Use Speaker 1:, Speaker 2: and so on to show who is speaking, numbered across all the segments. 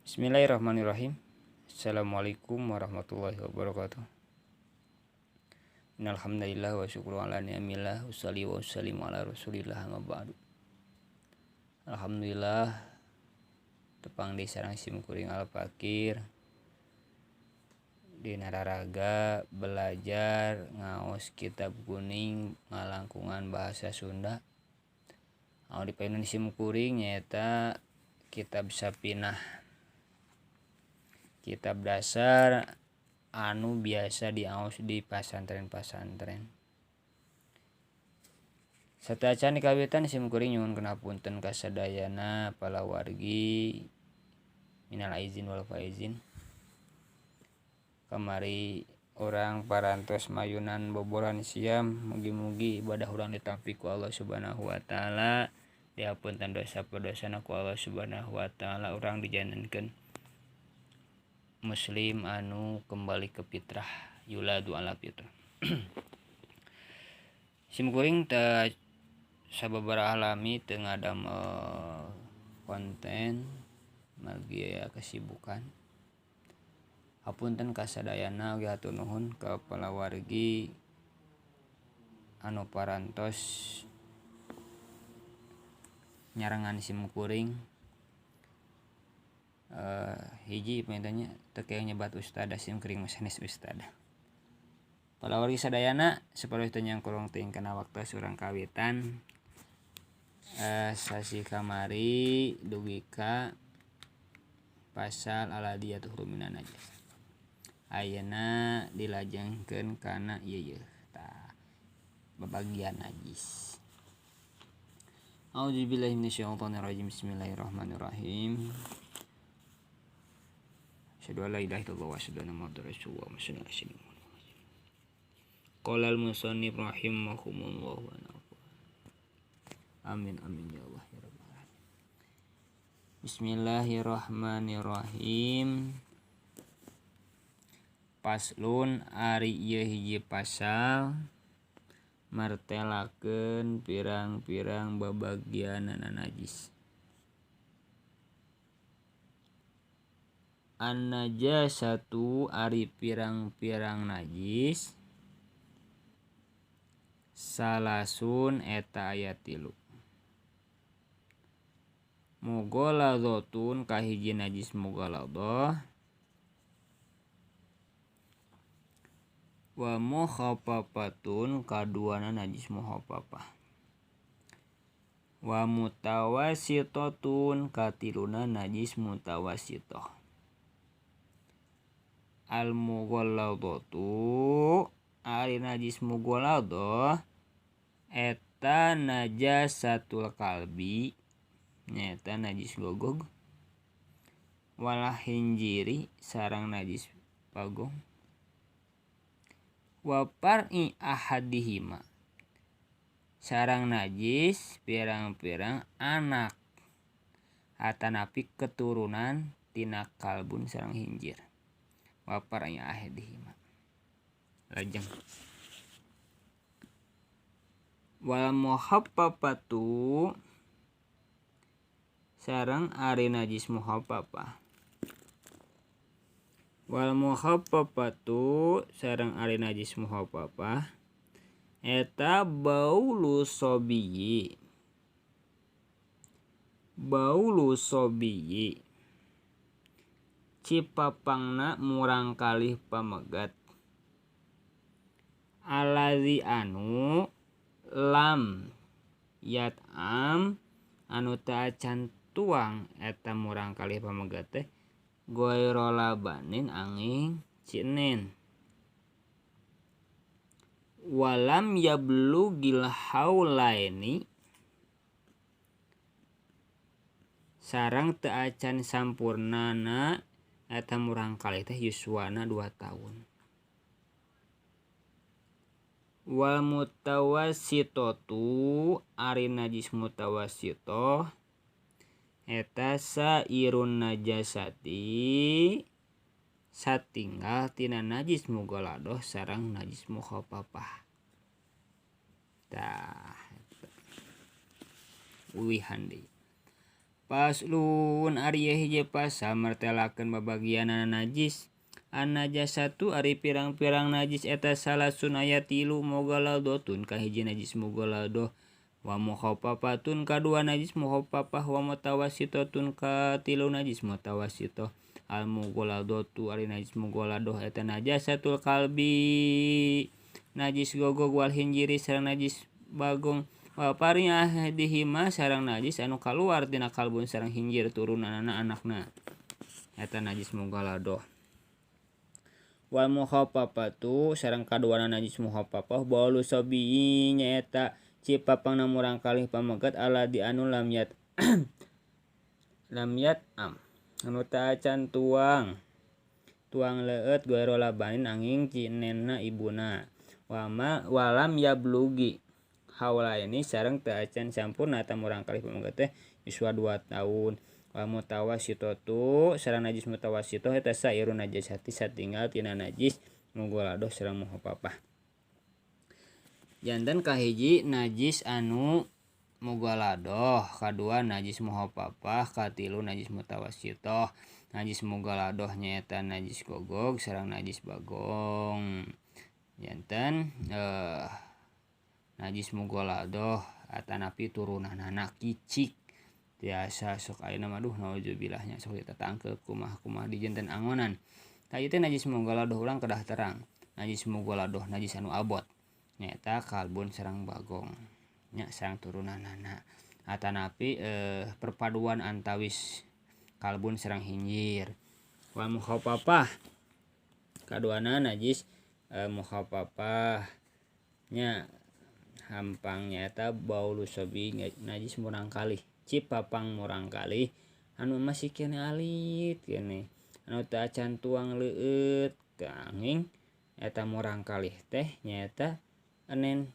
Speaker 1: Bismillahirrahmanirrahim. Assalamualaikum warahmatullahi wabarakatuh. Innalhamdulillah wa syukru ala ni'amillah ussalli wa usallimu ala rasulillah amma ba'du. Alhamdulillah tepang di sarang sim kuring al-fakir di nararaga belajar ngaos kitab kuning ngalangkungan bahasa Sunda. Anu dipayunan sim kuring nyaeta kitab Sapinah. Kitab dasar anu biasa diaos di pasantren-pasantren. Sateuacan dikawitan sim kuring nyuhun hapunten ka sadayana palawargi minal aizin wal faizin. Kamari urang parantos mayunan boboran siam, mugi-mugi ibadah urang ditampi ku Allah Subhanahu wa taala, dihapunten dosa-dosana ku Allah Subhanahu wa taala, urang dijanenkeun muslim anu kembali ke fitrah, yuladu ala fitrah. Sim kuring teh sababaraha lami teu ngadamel konten margi aya kesibukan. Hapunten ka sadayana oge hatur nuhun ka palawargi anu parantos nyarengan sim kuring. Hiji pangintennya teu keung nyebat ustad sim kuring mah sanes ustad. Palawargi sadayana supaya teu nyangkurung teuing kana waktos urang kawitan sasi kamari dugi ka pasal aladiyatu minan najis. Ayeuna dilajengkeun kana ieu tah babagian najis. Auzubillahi minasyaitonirrajim. Bismillahirrahmanirrahim. Asyhadu an la ilaha illallah wa asyhadu anna muhammadar rasulullah. Qala al-musannif rahimahumullah wa nafa'ana. Amin amin ya Allah ya rabbal alamin. Bismillahirrahmanirrahim. Paslon ari ieu hiji pasal martelakeun pirang-pirang babagianana najis. An-najasatu ari pirang-pirang najis salasun eta aya 3. Mughaladzatun kahiji najis mughaladzah wa mukhaffafatun kaduana najis mukhaffafah wa mutawassitatun katiluna najis mutawassithah. Al mughaladzatu ari najis mughaladzah eta najasatul kalbi nyaeta najis gogog wala hinjiri sarang najis pagong wa par'i ahadihima sarang najis pirang-pirang anak atanapi keturunan tina kalbun sarang hinjir wa par'i ahadihima. Lajeng wal muhaffafatu sareng ari najis muhaffafah wal muhaffafatu sareng ari najis muhaffafah eta baulu sobiyi cipapangna murang kalih pamegat alazi anu lam yat'am anu teu acan tuang eta murang kalih pamegat teh goiro labanin angin cinen walam yablugil haulaini sarang teu acan sampurnana eta murang kalih teh yuswana 2 tahun. Wal mutawassitatu ari najis mutawassithah eta sairun najasati satinggal tina najis mughaladzah sareng najis mukhaffafah. Tah uwihan deui. Paslun ari ieu hiji pasal martelakeun babagianana najis. An najasatu ari pirang-pirang najis eta salasun aya 3 mughalladhatun kahiji najis mughalladah wa mukhaffafatun kadua najis mukhaffafah wa mutawassitatun katilu najis mutawassitah. Al mughalladhatu ari najis mughalladah eta najasatul kalbi najis gogog wal hinjiri sareng najis bagong wa pariah dihima sareng najis anu kaluar tina kalbun sareng hinjir turunanana anakna eta najis mughalladah. Wal mukhaffafatu sareng kaduana najis mukhaffafah baulu sabi nyaeta cipapangna murang kalih pamegat ala di anu lam yat lam yat am anu teu acan tuang tuang leueut goero labanin angin cinenna ibuna wama walam yablugi haulaini sareng teu acan sampurna ta murang kalih pamegat teh yuswa 2 tahun. Wa mutawassitatu sareng najis mutawassitah eta sairun najasati satinggal tina najis mughalladah sareng mukhaffafah. Janten kahiji najis anu mughalladah, kadua najis mukhaffafah, katilu najis mutawassitah. Najis mughalladah nyaeta najis gogog sareng najis bagong. Janten najis mughalladah atanapi turunanana kicik biasa sok ayeuna mah duh naudzubillah sok ditatangkeub kumaha-kumaha di janten angonan. Tah ieu teh najis mughalladah urang kedah terang. Najis mughalladah najis anu abot nyaeta kalbun sareng bagong nya sareng turunanana atanapi perpaduan antawis kalbun sareng hinjir. Wa mukhaffafah kaduana najis mukhaffafah nya hampang nyaeta baulu sabi najis murang kalih cipapang murang kalih anu masih kene alit kene anu teu acan tuang leueut kanging eta murang kalih teh nyaeta enen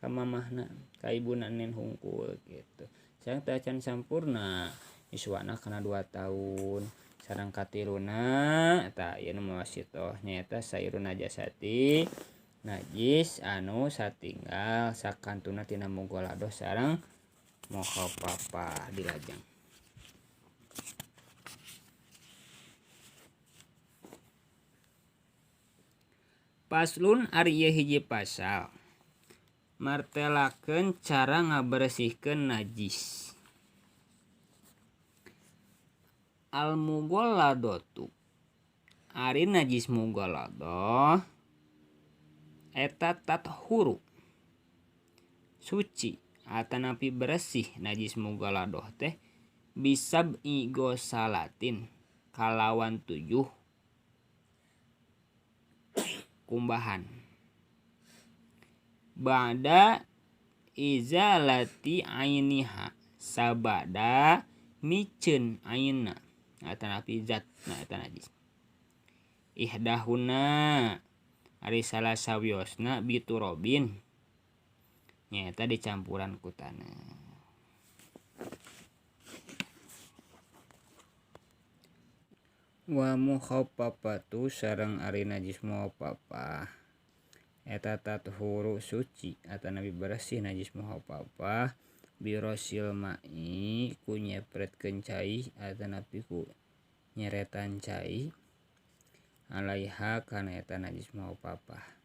Speaker 1: ka mamahna ka ibuna enen hungkul gitu. Sareng teu acan sampurna yuswana kana 2 tahun sareng katiluna eta ieu nu mawasitoh nyaeta sairun najasati najis anu satinggal sakantuna tina mughalladah sareng mukhaffafah dilajeng. Paslun ari ieu hiji pasal martelakeun cara ngabersihkeun najis. Al mughalladatu ari najis mughalladah eta tathuru suci atanapi bersih najis mughalladah teh bisab'i gosalatin kalawan 7 kumbahan ba'da izalati ainiha sabada miceun aina atanapi zatna eta najis. Ihdahuna ari salah sawiosna biturobin nyaeta dicampuran ku taneuh. Wa mukhaffafatu sareng ari najis mukhaffafah eta tathuru suci atanapi bersih najis mukhaffafah birosil ma'i ku nyepretkeun cai atanapi ku nyeretan cai alaiha kana eta najis mukhaffafah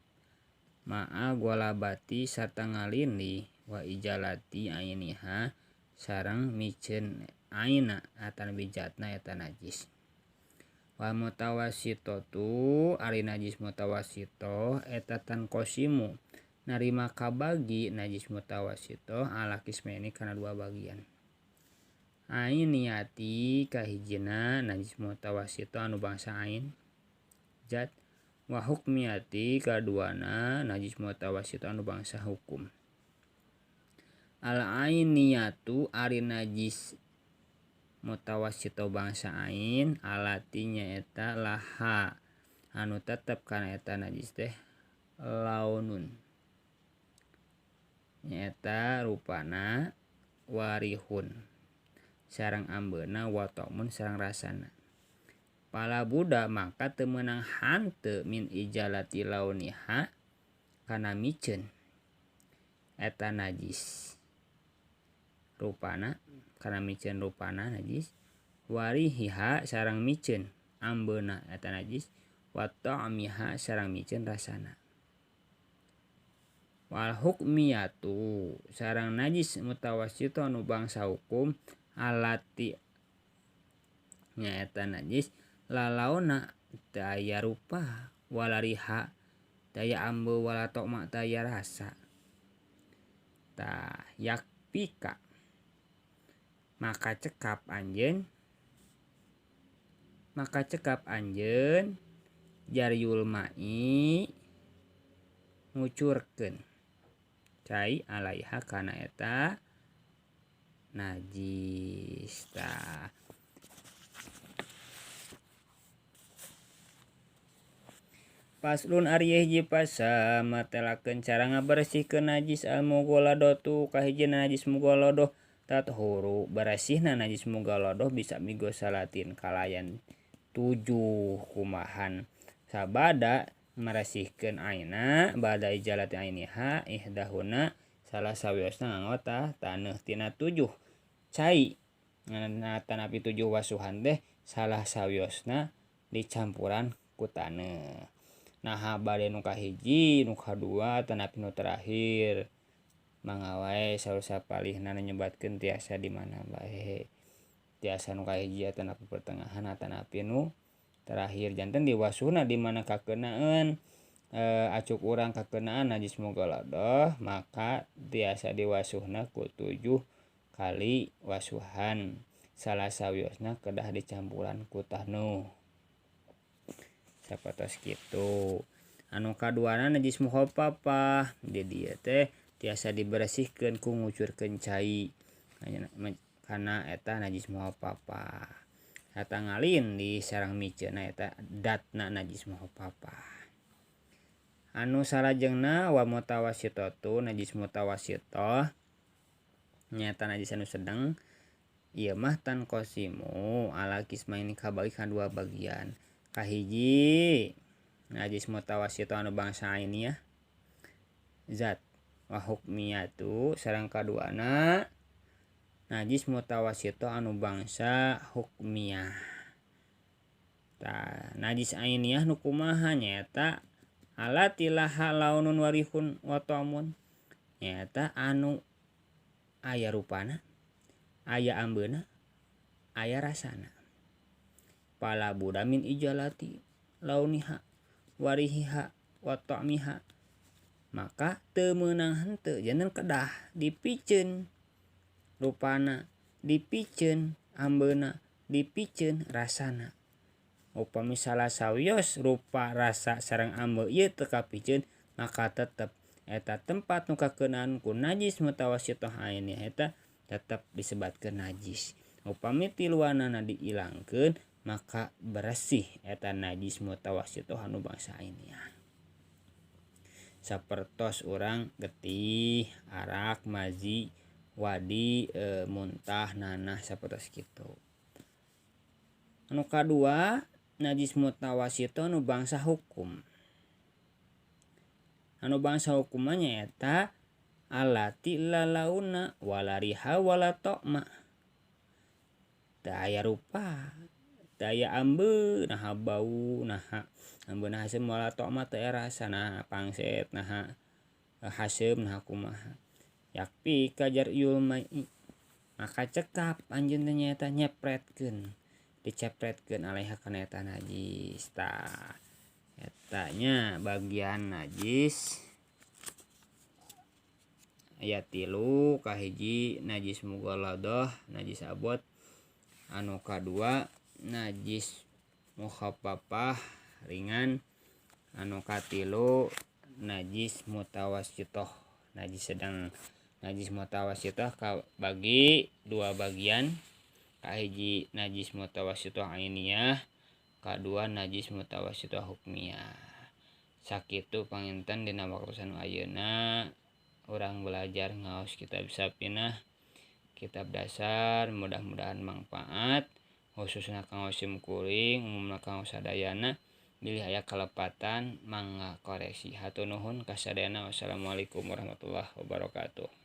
Speaker 1: ma'a golabati sarta ngalindih wa ijalati ainiha sareng miceun aina atanapi zatna eta najis. Wa mutawassitatu ari najis mutawassitah eta tanqasimu narima kabagi najis mutawassitah ala kismaini kana 2 bagian. Ainiyati kahijina najis mutawassitah anu bangsa ain zat wa hukmiyati kaduana najis mutawassitah anu bangsa hukum. Al ainiyatu ari najis mutawassitah bangsa ain alati nyaeta laha anu tetep kana eta najis teh launun nyaeta rupana warihun sareng ambeuna wa ta'mun sareng rasana. Pala budak maka teu meunang hanteu min ijalati launiha kana miceun eta najis rupana Kana miceun rupana najis warihiha sareng miceun ambeuna eta najis wa ta'miha sareng miceun rasana. Wal hukmiyatu sareng najis mutawassithah anu bangsa hukum alati nyaeta najis lalaona teu aya rupa wala riha teu aya ambeu wala tokma teu aya rasa. Tah yakpika maka cekap anjeun jaryul ma'i ngucurkeun cai alaiha kana eta najis. Tah Paslun ari hiji pasa matelakeun cara ngabersihkeun najis al mughaladatu kahijina najis mughaladah tathuru beresihna najis mughaladah bisa migosalatin kalayan 7 kumahan sabada meresihkeun aina bada ijalati ainiha ihdahuna salah sawiosna nganggo taneuh tina 7 cai tanapi 7 wasuhan teh salah sawiosna dicampuran ku taneuh. Nah bade nu kahiji nu kadua tanapi nu terakhir mangga wae saur sapalihna nu nyebatkeun tiasa di mana bae tiasa nu kahiji atanapi pertengahan atanapi nu terakhir janten diwasuhna di mana kakeunaan acuk urang kakeunaan najis mughaladah maka tiasa diwasuhna ku 7 kali wasuhan salah sawiosna kedah dicampuran ku taneuh sapatos kitu. Anu kaduana najis mukhafafah di dieu teh tiasa dibersihkeun ku ngucurkeun cai kana eta najis mukhafafah. Eta ngalin di sarang miceunna eta datna najis mukhafafah. Anu salajengna wa mutawassithatu najis mutawassithah nyaeta najis anu sedeng ieu mah tan qasimu ala qismaini kabagi kana dua bagian. Kahiji najis mutawassithah anu bangsa ainiyah zat wa hukmiyatu sareng kaduana najis mutawassithah anu bangsa hukmiyah. Tah najis ainiyah nu kumaha nyaeta alati laha launun warihun wa ta'mun nyaeta anu aya rupana aya ambeuna aya rasana. Pala budamin ijalati launiha warihiha wa ta'miha maka teu meunang henteu janten kedah dipiceun rupana dipiceun ambeuna dipiceun rasana. Upami salah sawios rupa rasa sareng ambeu ieu teu kapiceun maka tetep eta tempat nu kakeunaan ku najis mutawassithah ainiyah eta tetep disebatkeun najis. Upami tiluanana diilangkeun maka bersih eta najis mutawassithah anu bangsa ainiyah. Sapertos urang getih, arak, mazi, wadi, muntah, nanah sapertos kitu. Anu kadua najis mutawassithah anu bangsa hukum. Anu bangsa hukum mah nyaeta alati la launa wala riha wala ta'ma. Teu aya rupa, teu aya ambeu, naha bau, naha ambeuna haseum wala ta'ma teu aya rasa, naha pangset, naha haseum, naha kumaha. Yakpi kajar iul mai maka cekap anjeun teh nyaeta nyepretkeun, dicepretkeun alaiha kana eta najis. Tah eta nya bagian najis aya 3 kahiji najis mughaladah, najis abot, anu kadua najis mukhaffafah ringan, anu katilu najis mutawassithah najis sedang. Najis mutawassithah bagi dua bagian, kahiji najis mutawassithah ainiyah, kadua najis mutawassithah hukmiyah. Sakitu panginten dina waktu anu ayeuna urang belajar ngaos kitab Safinah, kitab dasar, mudah-mudahan manfaat khususna kanggo sim kuring, umumna kanggo sadayana. Bilih aya kalepatan mangga koreksi. Hatur nuhun kasadayana. Wassalamualaikum warahmatullahi wabarakatuh.